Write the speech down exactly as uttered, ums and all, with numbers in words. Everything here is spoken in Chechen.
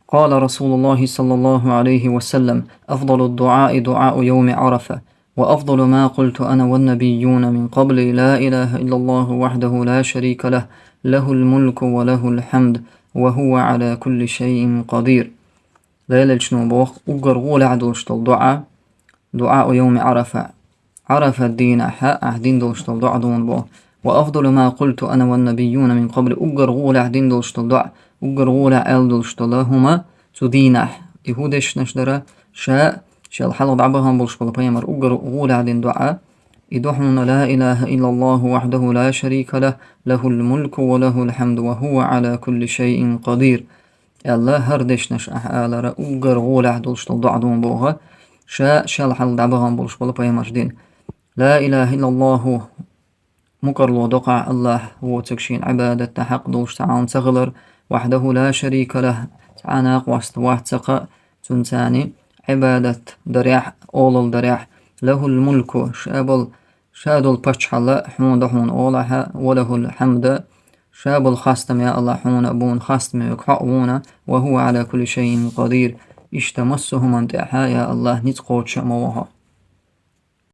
قال رسول الله صلى الله عليه وسلم: أفضل الدعاء دعاء يوم عرفة، وأفضل ما قلت أنا والنبيون من قبلي: لا إله إلا الله وحده لا شريك له، له الملك وله الحمد، وهو على كل شيء قدير. Лайлачну бох уггар гӀолехь долуш долу дуӀа, дуӀа у йовми Ӏарафа. Ӏарафа дийнахь ахь дина долуш долу дуӀа дуна боху. وأفضل ما قلت أنا والنبيون من قبلي. Уггар гӀолехь дина долуш долу дуӀа, уггар гӀолехь аьлла долуш долу хӀума цу дийнахь. И хӀун дешнаш дара? Ша, шел хьалха дӀабахана болуш болу пайхамар уггар гӀолехь дина дуӀа. И ду хьуна: لا إله إلا الله وحده لا شريك له، له الملك وله الحمد وهو على كل شيء قدير. Аьлла, хӀара дешнаш ахь алара уггар гӀолехь долуш долу дуӀа дуна боху. Ша, шел хьалха дӀабахана болуш болу пайхамарш дина. لا إله إلا الله, мукъарло доккхахь Аллахь воцург шена Ӏибадат дан хьакъ долуш цхьа а ца хилар, وحده لا شريك له, цхьа а накъост вац цхьа а цуьнан царна Ӏибадат дарехь, олалла дарехь, له الملك, ша болу, ша долу паччахьалла хьуна ду хьуна олахь, وله الحمد, ша болу хастам, я Аллахь, хьуна а буна хастаме верг хьо а вуна, وهو على كل شيء قدير, иштта массо а хӀуманна тӀехь, я Аллахь, ницкъ кхочуш а ма ву хьо.